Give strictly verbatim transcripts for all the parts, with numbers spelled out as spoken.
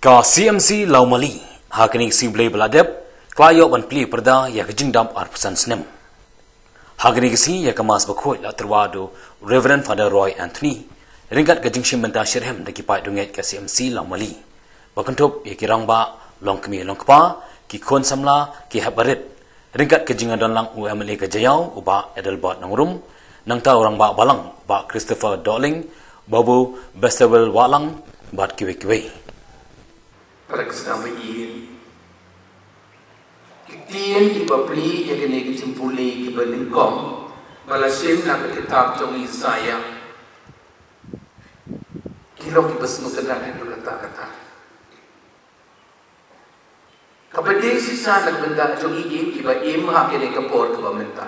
Ka C M C Lawmali, ha kane ka sngi Blei ba la dep, ka la ïoh ban plie pyrda ïa ka jingdap arphew san snem. Ha kane ka sngi ïa ka Mass Bakhuid la tyrwa da u Reverend Father Roy Anthony, ryngkat ka jingshim bynta shitrhem da ki paid dungeit ka C M C Lawmali. Ba kynthup ïa ki rangbah, longkmie longkpa, ki khun samla, ki hep barit. Ryngkat ka jingdon lang u M L A ka Jaïaw, u Bah Adelbert Nongrum, nangta u rangbah balang, u Bah Christopher Dohling, Babu Bestawel Wahlang, bad kiwei kiwei. Para ki sngewbha ïa ki ktien kiba plie ïa kane ka jingpule kiba nyngkong, ba la shim na ka kitab jong Isaiah. Ki long kiba sngewtynnat haduh katta katta. Kaba dei shisha na ka bynta jong ngi kiba im ha kane ka por kaba mynta.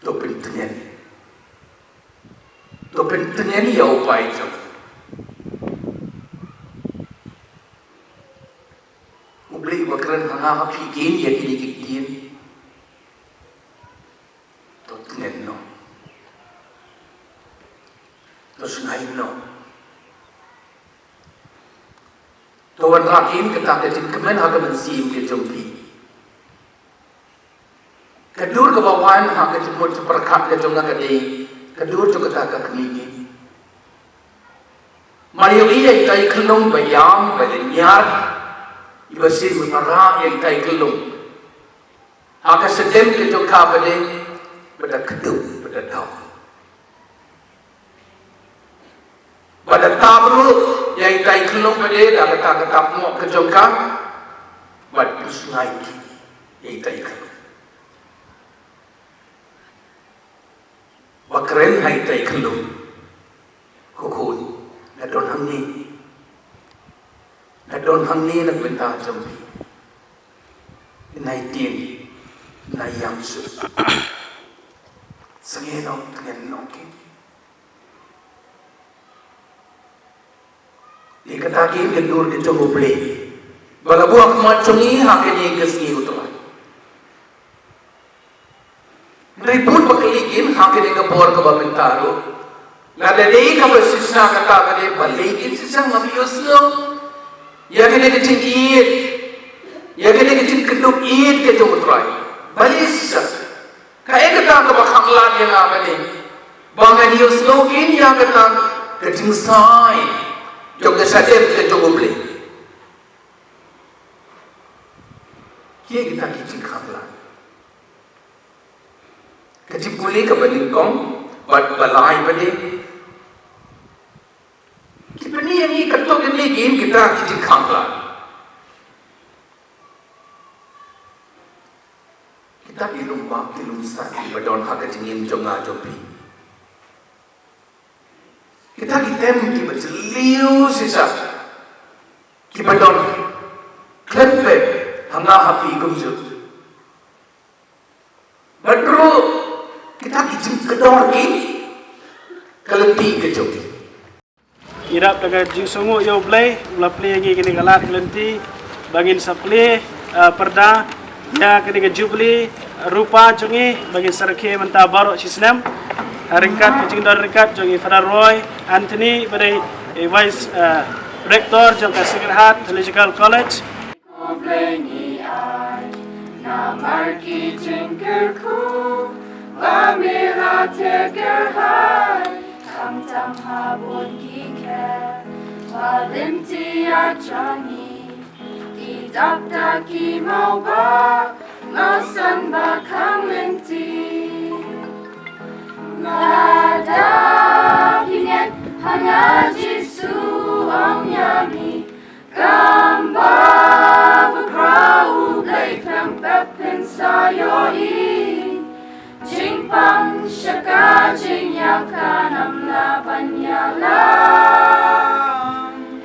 To pyntngen. To pyntngen ïa u pai jong. U Blei ba kren ha nga ha phi kin ïa kine ki ktien. To tngen noh. To sngew noh. To wanrah kin kata ka jingkmen ha ka mynsiem ka jong phi. Ka dur kaba wan ha ka jingmut jingpyrkhat ka jong nga ka dei ka dur jong kata ka kmie. Mar ïohi ïa itai i khyllung ba ïam ba dynñiar, iba sien ba rah ïa itai i khyllung. Ha ka shadem ka jong ka ba dei ba da kdup ba da dok. Ba da tap ruh ïa itai i khyllung ba dei da kata ka tap mo ka jong ka. Ba da pusngai ki ïa itai i khyllung. Ba kren ha itai i khyllung. Ko khun, nga don hangne. Nga don hangne na ka bynta jong phi. Nai tieng, nai ïam shuh. Sngewbha ngan nongkit. Ïa kata ki ka dur ka jong U Blei ba la buh ha khmat jong ngi ha kane ka sngi U Trai. Hynrei bun ba kylli kin ha kane ka por kaba mynta ruh. Lada dei kaba shisha kata ka dei balei kin shisha ngam ïohsngew ïa kane ka jingïeit, ïa kane ka jingkyndup ïeit ka jong U Trai. Balei shisha? Kaei kata kaba khanglad ïa nga kane ba ngan ïohsngew kin ïa kata ka jingsai jong ka shadem ka jong U Blei? Kiei kita ki jingkhanglad? Ka jingpule kaba nyngkong bad ba lai ba dei. Ki pyni ïa ngi katto katne kin kita ki jingkhanglad. Kita ki lum bak ki lum sat kiba don ha ka jingim jong nga jong phi. Kita ki tem kiba jylliew shisha kiba don khlem pep ha nga ha phi kumjuh. Bad ruh kita ki jingkdor ki ka lynti ka jong ki. Ngi dap da ka jingsngewnguh ïa U Blei ba la plie ïa ngi kane ka lad ka lynti ba ngin sa plie, eh, pyrda ïa kane ka jubili rupa jong ngi ba ngin sa rakhe mynta baroh shi snem. Ha ryngkat ka jingdon ryngkat jong i Father Roy Anthony ba dei i Vice, eh, Rector jong ka Sacred Heart Theological College. Ko Blei ngi ai namar ki jingkyrkhu ba me la tyrkhai, khamtam ha bun ki kher ba lynti ïa jong ngi ki dap da ki mawbah mawsan ba khang lynti. Lada phi ngeit ha nga, Jisu ong ïa ngi, kam ba bakhraw U Blei khlem pep phin sa ïohi. Jingpang sha ka jingïap kan ym lah ban ïalam.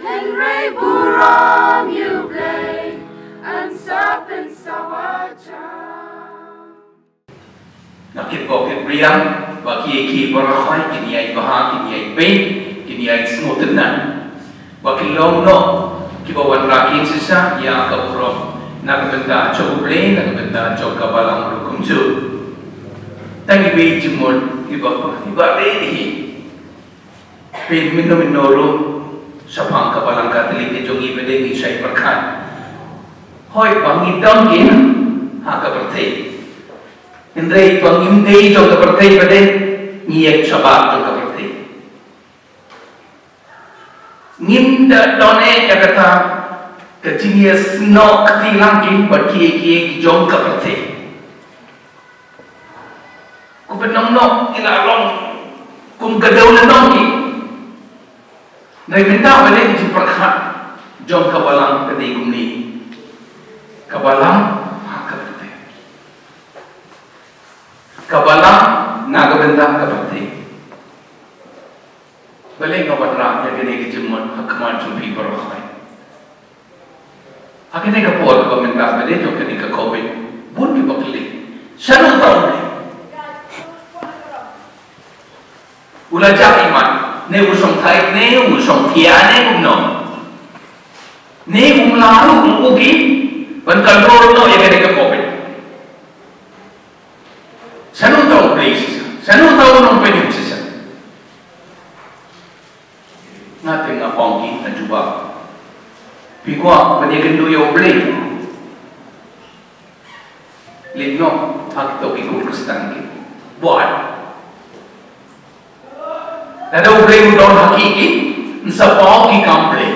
Hynrei burom ïa U Blei yn sa pynsawa jam. Na ki pok ki priang ba ki ki baroh kin ïai bha, kin ïai peit, kin ïai sngewtynnat. Ba ki long noh kiba wanrah kin shisha ïa ka burom na ka bynta jong U Blei, na ka bynta jong ka balang ruh kumjuh. Tang iwei jingmut iba, iba rit hi. Peit mynno mynno ruh Shaphang ka Balang Katholik ka jong ngi pat de ngi shait pyrkhat. Hooid, ba ngi don ki ha ka pyrthei. Hynrei ba ngim dei jong ka pyrthei pat de, ngi ïeng shabar jong ka pyrthei. Ngim da don eh ïa kata ka jingïasnoh kti lang ki bad kiei kiei ki jong ka pyrthei. Kumba nongno ki la long kum ka dewlynnong ki. Nai mynta ba dei ki jingpyrkhat jong ka Balang ka dei kumne. Ka Balang ha ka pyrthei. Ka Balang na ka bynta ka pyrthei. Balei nga wanrah ïa kane ka jingmut ha khmat jong phi baroh? Ha kane ka por kaba mynta ba dei jong kane ka covid, bun kiba kylli, shano uta U Blei? U la jah imat, ne u shong thait, ne u shong thiah, ne u nong, ne um lah ruh u ki ban control noh ïa kane ka covid. Shano uta U Blei shisha? Shano uta U Nongpynim shisha? Nga te nga ong ki, nga jubab. Phi kwah ban ïakynduh ïa U Blei? Leit noh ha kito ki khun Khristan ki. Buaid. Lada U Blei u don ha ki, ki, yn sa paw ki kam Blei.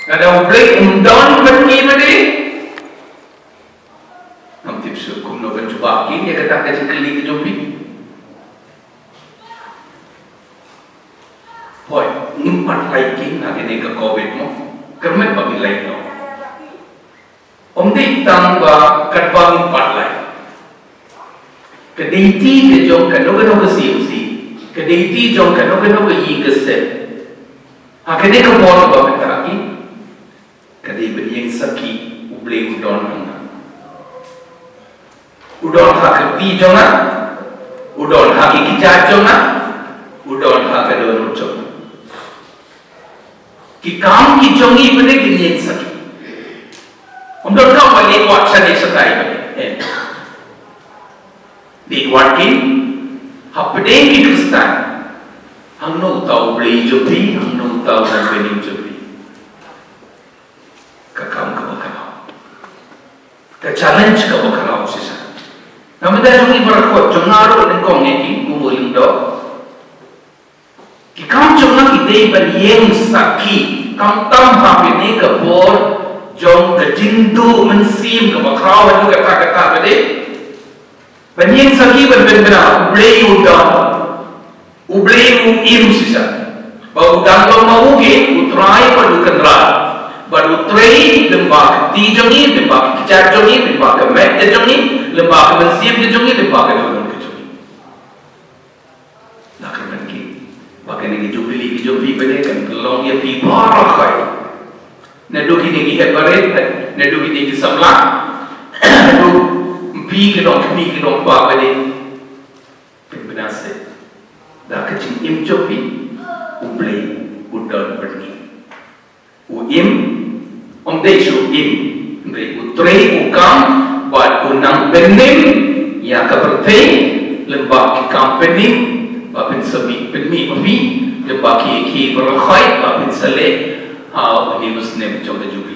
Lada U Blei um don bad ki pat de, ngam tip shuh kumno ban jubab ki ïa kata ka jingkylli ka jong phi. Hooid, ngim pat lait ki na kane ka covid mo. Kyrmen ba ngi lait noh. Ym dei tang ba katba ngim pat lait. Ka duty ka jong kano kano ka C M C, ka duty jong kano kano ka ïing ka sem, ha kane ka por ba mynta ki, ka dei ban ïeng sakhi U Blei u don ha nga. U don ha ka kti jong nga, u don ha ki kjat jong nga, u don ha ka dohnud jong nga. Ki kam ki jong ngi pat de kin ïeng sakhi. Ym donkam ba leit wad shane shatai pat de. Em. Leit wad kin hapdeng ki Khristan. Hangno uta U Blei jong phi, hangno uta U Nongpynim jong phi. Ka kam kaba khraw. Ka challenge kaba khraw shisha. Namar ba jong ngi baroh, jong nga ruh nyngkong ïa ki, kum u lyngdoh. Ki kam jong nga ki dei ban ïeng sakhi, khamtam ha kane ka por jong ka jingduh mynsiem kaba khraw haduh katta katta pat de. Ban ïeng sakhi ban pynbna U Blei u don. U Blei u im shisha. Ba u dang long ma u hi, U Trai bad U Kynrad. Bad U trei lyngba ka kti jong ngi, lyngba ka kjat jong ngi, lyngba ka met ka jong ngi, lyngba ka mynsiem ka jong ngi, lyngba ka dohnud ka jong ngi. La kyrmen ki ba kane ka jubili ka jong phi pat de kan pynlong ïa phi baroh. Naduh kine ki heh barit, naduh kine ki samla, naduh phi ki nongkmie ki nongkpa pat de. Pynbna seh da ka jingim jong phi, U Blei u don bad ngi. U im, ym dei shuh u im, hynrei u trei u kam, bad u nang pynim ïa ka pyrthei lyngba ki kam pynim ba phin sa mih, pynmih ma phi, lyngba kiei kiei baroh ba phin sa leh ha une u snem jong ka jubili.